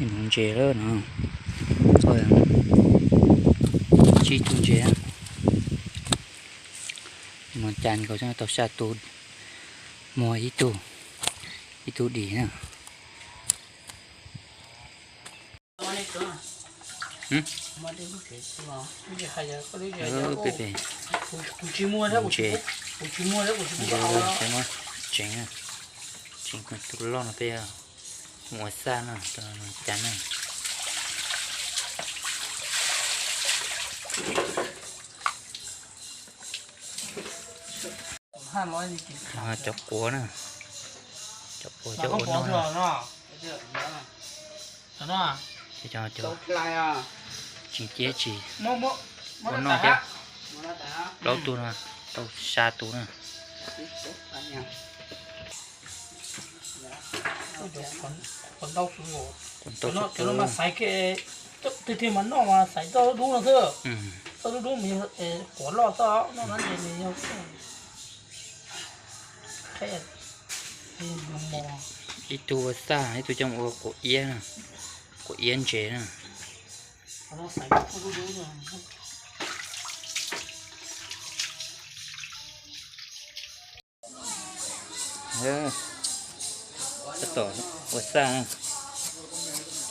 Ntses lawm no, tsib tug ntses. Mus cas nkaus tau xya tus, muag ib tug, ib tug dim na. Ntses, ntses, tseev, tseev tus loj no peb mus ua xaj no, cas na. Cov quav na, cov quav cov ua noj na. Tseem ciab tsis ua noj thiab. Plaub tug no, tau xya tus na. Cov no mas xaiv, tiag tiag mas noj mas xaiv txoj dub dub no xwb. Txoj dub dub mas yog quav loj xwb, noj no ces nws yog ib tug ua xaj, ib tug coj mus ua quav iab, quav iab ntses na. Tab tom ua xaj na.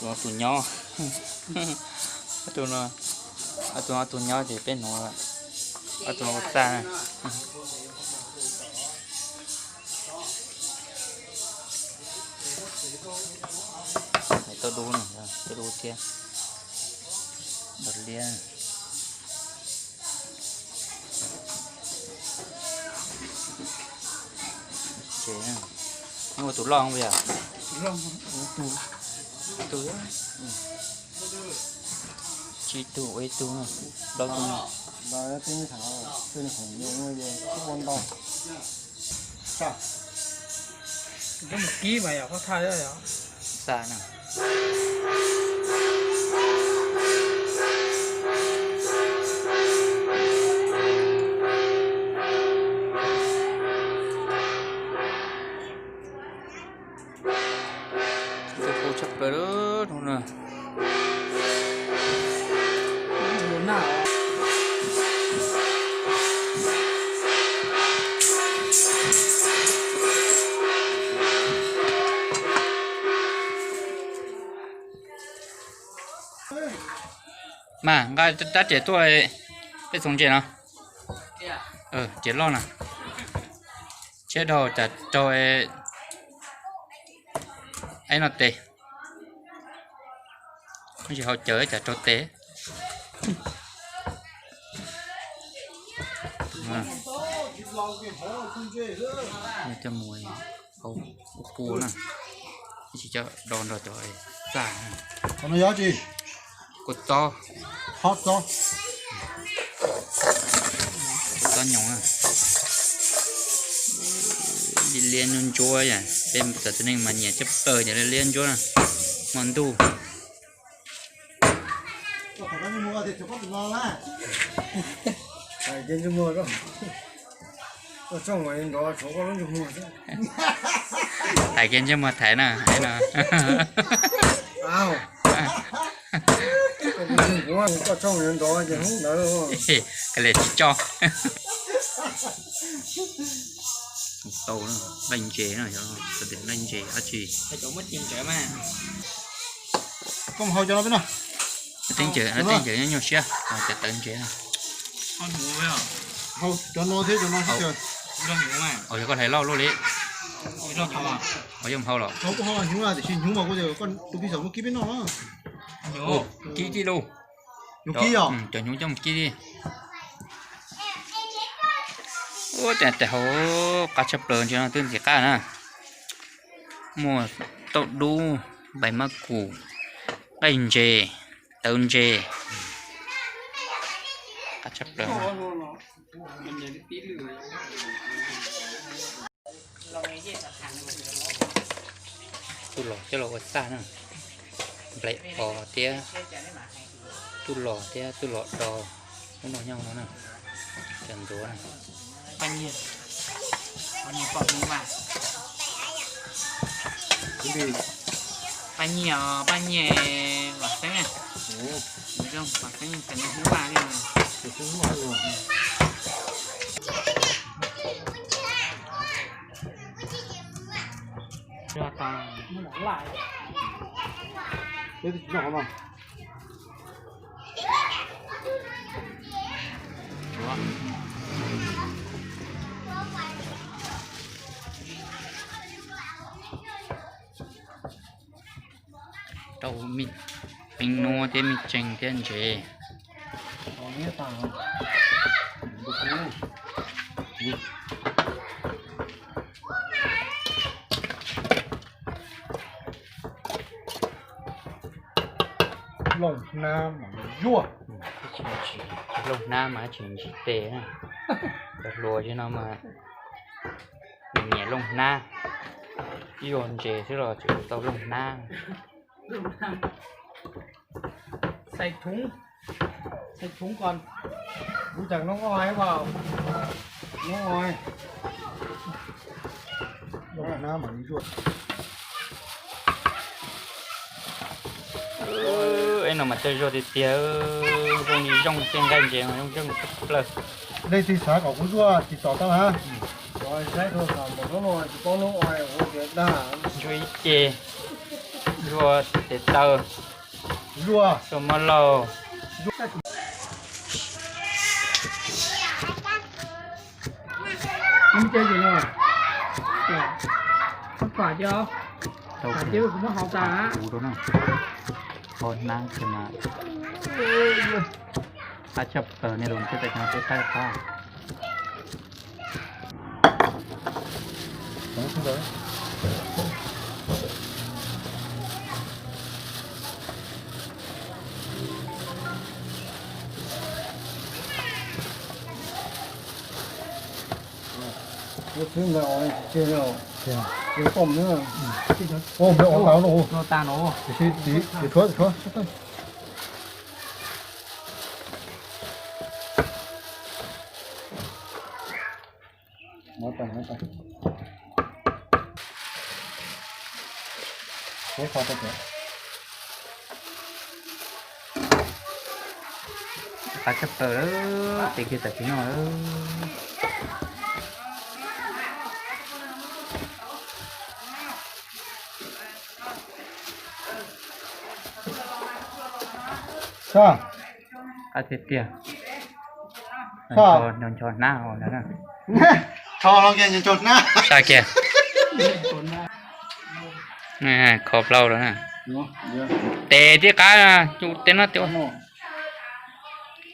Tus no tus nyob, tus no, tus no tus nyob ces peb nuv, tus no ua xaj na. Tau dub no, tau dub thiab. Dog liab. Ces muaj tus loj puas yog? Tus, tsib tug ua ib tug, plaub tug. Kib mas yog qhov thaj xaj na. Tus qus tshaj plaws lawm no. Mas nqa rab riam tuaj, peb txhoov ntses no. Riam loj na. Tshiab dhau cas raug ib no tes. Tsis haus cawv cas raug tes. Coj mus hau ua pua na, ib tsis coj do nrog cov xaj. Kua txob, kua txob nyoos na. Liab liab ntsuab ntsuab yom, peb txawm tus neeg mas nyiam tshaj plaws cov liab liab ntsuab na, hmo ntuj. Thaiv kiag ntsej muag thaiv na, no. Ka liam tsis tso. Tau na, nqaij ntses na, yog tias nqaij ntses dab tsi. Koj mus hau cov no peb no. Teeb ntses, teeb ntses nyob nyuag siab, cov tawv ntses na. Hau cov no thiab cov no xwb. Yog koj hlais loj luaj li. Yog mus hau los. Hnyuv tiam sis hnyuv mas kuv tias koj tus pis xav muab kib peb noj na. Kib tij lauj. Cov hnyuv coj mus kib tij. Ua cas tes hauv qab tshaj plaws ntses no twb ntxim qab na. Muaj tauj dub, npais mab kum, nqaij ntses, tawv ntses. Qab tshaj plaws. Tub los coj los ua xaj na. Nplaim os thiab, tub los thiab tub los do, lub no nyob no na. Cov ntxuav na. Paj nyiaj, paj nyiaj, vam xeeb, zoo vam xeeb, hnub mas li. Rau me peev nuav thiab me tsees thiab ntsev. Looj hnab mas zuaj. Looj hnab mas tsis ntsib tes na. Cov hluas no mas nyiam looj hnab, yuag ntses xwb los tseem tau looj hnab. Xais thoob, xais thoob ko. Kuv tseem looj oj ib vaj, looj oj. Looj hnab mas zuaj. Eb, no mas coj zog tiag tiag, zoo li zoo tiag, nqaij ntses mas zoo zoo tshaj plaws. Leej twg xav kom kuv zuaj tsis txom tau na. Ntsuag ib ce, zuaj tes taw, zuaj mov lauj. Tau kuv muab hau tas. Qhov hnab ces mas qab tshaj plaws, nej los saib, peb saib qab. Qab tshaj plaws lawm, ces kiag tam sim no lawm. Qab tiag tiag. Ncho hnab, saj kiag. Kho plaub lawm na. Tes tib qab, tes no tes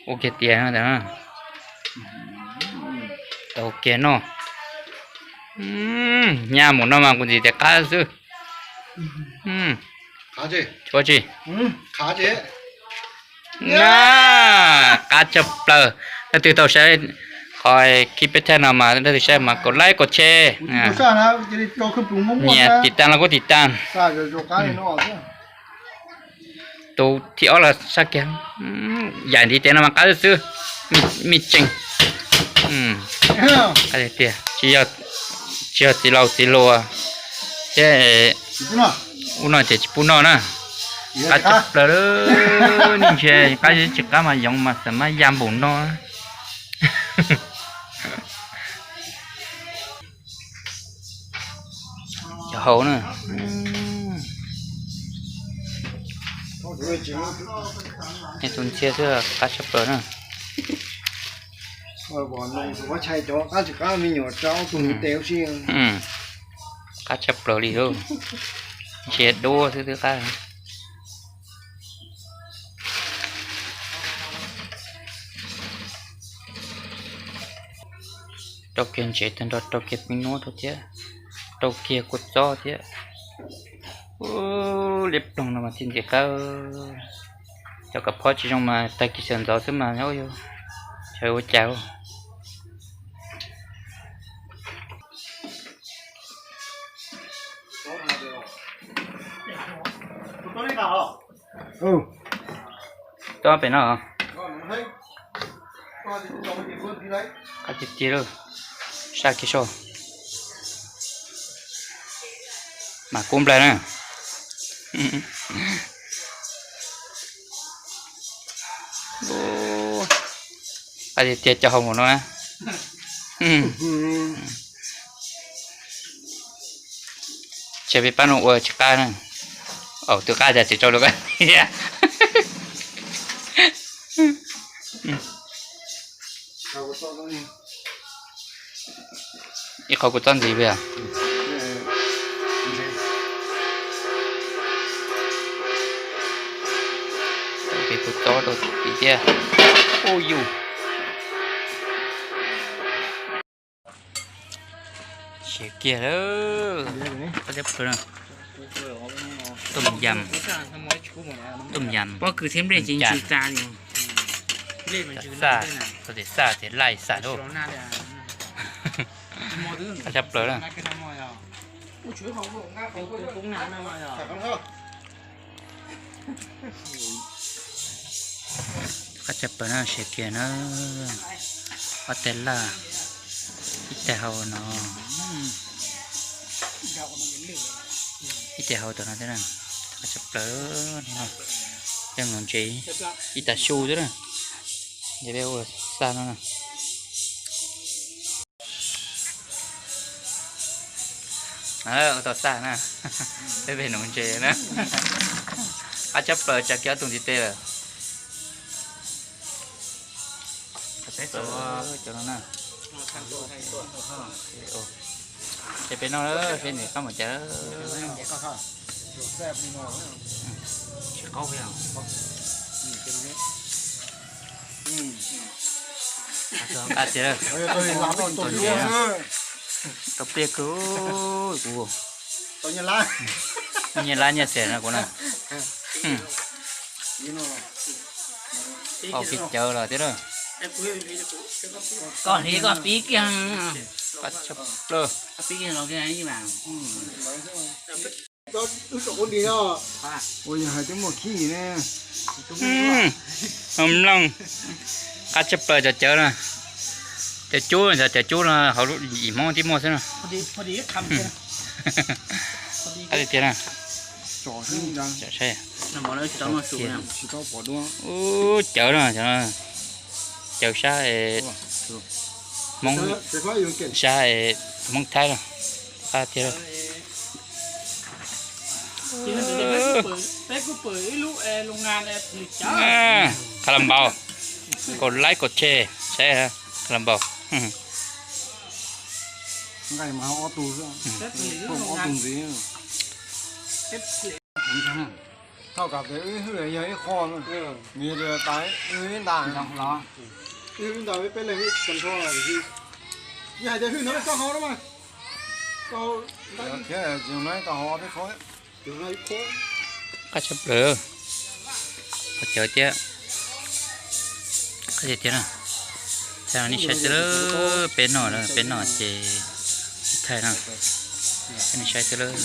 ua kiag tiag no. Tau kiag no. Nyaj mus no mas kuv ntxim tias qab xwb. Tsis ua tsi. Na, qab tshaj plaws. Leej twg tau saib qhov clip peb thaij no mas leej twg saib mas kaum like kaum share. Nias tiv tas los kuj tiv tas. Tus thib ob los saj kiag. Yaim ntiv tes no mas qab xwb xwb. Me tsees. Tiag, tsis yog txiv laus txiv hluas thiab. Ub no ces tsis pub noj na. Qab tshaj plaws, nej ntsia qab tsis qab mas yoov mas xav mas ya npaum no. Cov hauv na. Nej tus ntxhiab xwb qab tshaj plaws na. Qab tshaj plaws li lauj. Ntsia duab xwb twb qab. Rau kiag ntsev tag nrho, rau kiag peb nuab rau thiab, rau kiag kua txob thiab. Liab ploog no mas txi ntxim qab. Cov kav phob tsis zoo mas tag kis sawv ntxov xwb mas, xyov ua cas. Tob pem no. Qab tiag tiag lauj. Saj kiag soj. Mas kub nplawg na. Tiag tiag cov hau mus no na. Tsam peb pab no ua tsis qab na. Au, twb qab cas tsis rau lawv qab thiab. Ib qho kuv txob ntxiv li. Peb kuv txob rau tim thiab. Ub yus. Siav kiag lawm. Qab tshaj plaws na. Tooj yam, tooj yam, pob kws thiab nplej ces tsis tas li. Xaj, xaj tias laij xaj lauj. Qab tshaj plaws na. Qab tshaj plaws na, siav kiag na. Ob tais laj, ib tais hau no, ib tais hau tom no thiab na. Qab tshaj plaws no, coj mus ntses ib tas su xwb na. Ces peb ua xaj no na. Ua tau xaj na, peb pem nuv ntses na. Qab tshaj plaws, tsa kiag ob tug ntiv tes lawm. Cov no na. Ces peb noj, peb nim qab mus cas. Nqa tiag, tau pliaj kawg kuv. Nyias lab nyias xees na kuv na. Au, pib cawv los thiab na. Koj hliv koj pib kiag. Qab tshaj plaws. Ua yog hais twb muaj khib ne. Mloog, qab tshaj plaws cov cawv na. Cov cub, cov cub no hauv lub yim Hmoob tib muaj xwb na. Qab tiag tiag na. Saib, ub cawv no, cawv sab Hmoob, sab Hmoob Thaib na. Qab tiag. Qha la npaus, kaum laib kaum tshe, saib, qha la npaus. Thaum kawg peb wb hwj yog ib qho, nws yog tas wb nta, wb nta peb peb leeg wb tag nrho. Yog hais tias hwj no peb txhob hau na mas, tau thiab, tau hau peb qho. Qab tshaj plaws, qhov cawv thiab. Qab tiag tiag na. Thaij nej saib xwb, peb noj, peb noj ces thaij no. Thaij nej saib xwb lawm.